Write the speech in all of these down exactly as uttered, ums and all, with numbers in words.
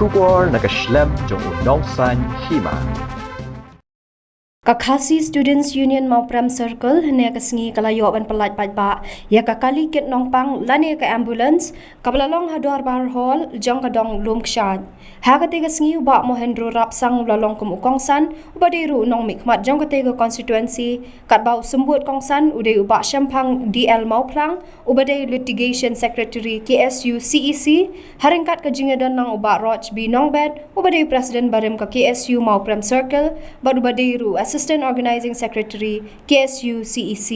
Khubor na ka shlem jong u nongsan hima. Ka Khasi Students Union Mawprem Circle hynne ka sngi ka la ïoh ban pyllait paidbah ïa ka kali kit nongpang lane ka ambulance kaba la long ha Dorbar Hall jong ka dong Lumkshad. Ha kata ka sngi u Bah Mohendro Rapsang u la long kum u kongsan uba dei ruh u nongmihkhmat jong kata ka constituency, katba u symbud kongsan u dei u Bah Shemphang D L Mawphlang uba dei Litigation Secretary K S U C E C, ha ryngkat ka jingïadon lang u Bah Roch B Nongbet uba dei President barim ka K S U Mawprem Circle bad uba dei ruh Assistant Organizing Secretary K S U C E C.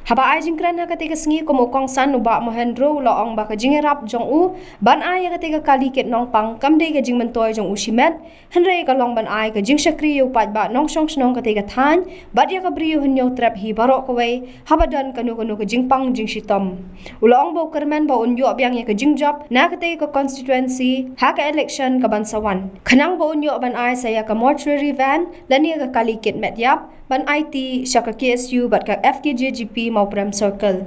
Haba ai jingkren ha kata ka sngi kum u kongsan u Bah Mohendro u la ong ba ka jingïarap jong u ban ai ïa kata ka kali kit nongpang kam dei ka jingmyntoi jong u shimet, hynrei ka long ban ai ka jingshakri ïa u paidbah nongshong shnong kata ka thaiñ bad ïa ka briew Hynñiewtrep hi baroh kawei haba don kano kano ka jingpang jingshitom. U la ong ba u kyrmen ba un ïoh biang ïa ka jingjop na kata ka constituency ha ka election kaban sa wan, khnang ba un ïoh ban ai sa ïa ka mortuary van lane ïa ka kali kit met ïap ban aiti sha ka K S U bad ka F K J G P Mawprem Circle.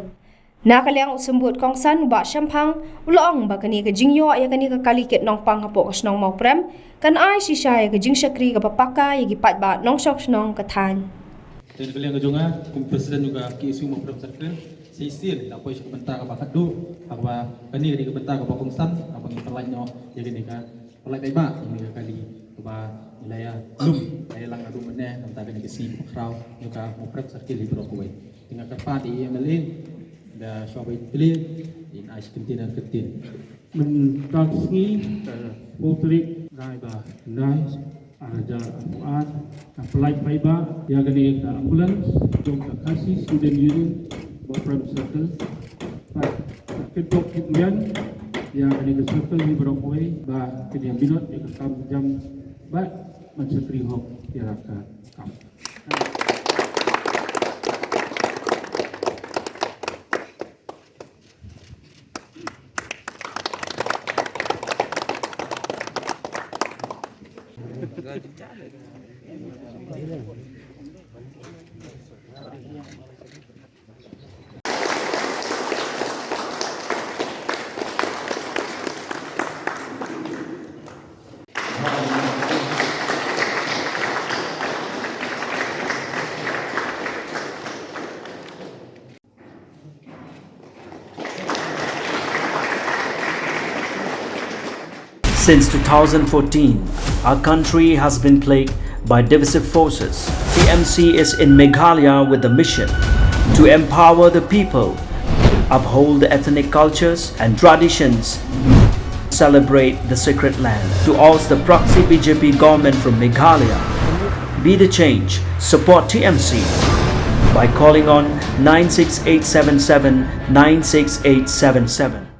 Na ka liang u symbud kongsan u Bah Shemphang u la ong ba kane ka jingïoh ïa kane ka kali kit nongpang hapoh ka shnong Mawprem kan ai shisha ïa ka jingshakri kaba paka ïa ki paidbah nongshong shnong ka thaiñ. Te na ka liang ka jong nga kum president jong ka K S U Mawprem Circle, shisien la poi sha ka bynta kaba khatduh, ha kaba kane ka dei ka bynta kaba kongsan, kaba ngin pyllait noh ïa kane ka pyllait paidbah ïa kane ka kali kaba la ïa lum, la ïa lang naduh mynne, na ka bynta kane ka sngi kaba khraw jong ka Mawprem Circle hi baroh kawei. Te nga kyrpad ïa i M L A da shwa ba in plie, in ai shi kyntien ar kyntien. Mynta ka sngi, ka phew tarik bnai ba khyndai, ar hajar arphew ar, nga pyllait paidbah ïa kane ka ambulance jong ka Khasi Student Union Mawprem Circle. Bad nga kyntu kyntu ïa kane ka circle hi baroh kawei ba kin ïa minot ïa ka kam jam bad ban shakri hok ïa la ka kam. Since two thousand fourteen, our country has been plagued by divisive forces. T M C is in Meghalaya with the mission to empower the people, uphold the ethnic cultures and traditions, celebrate the sacred land. To oust the proxy B J P government from Meghalaya, be the change, support T M C by calling on nine six eight seven seven nine six eight seven seven.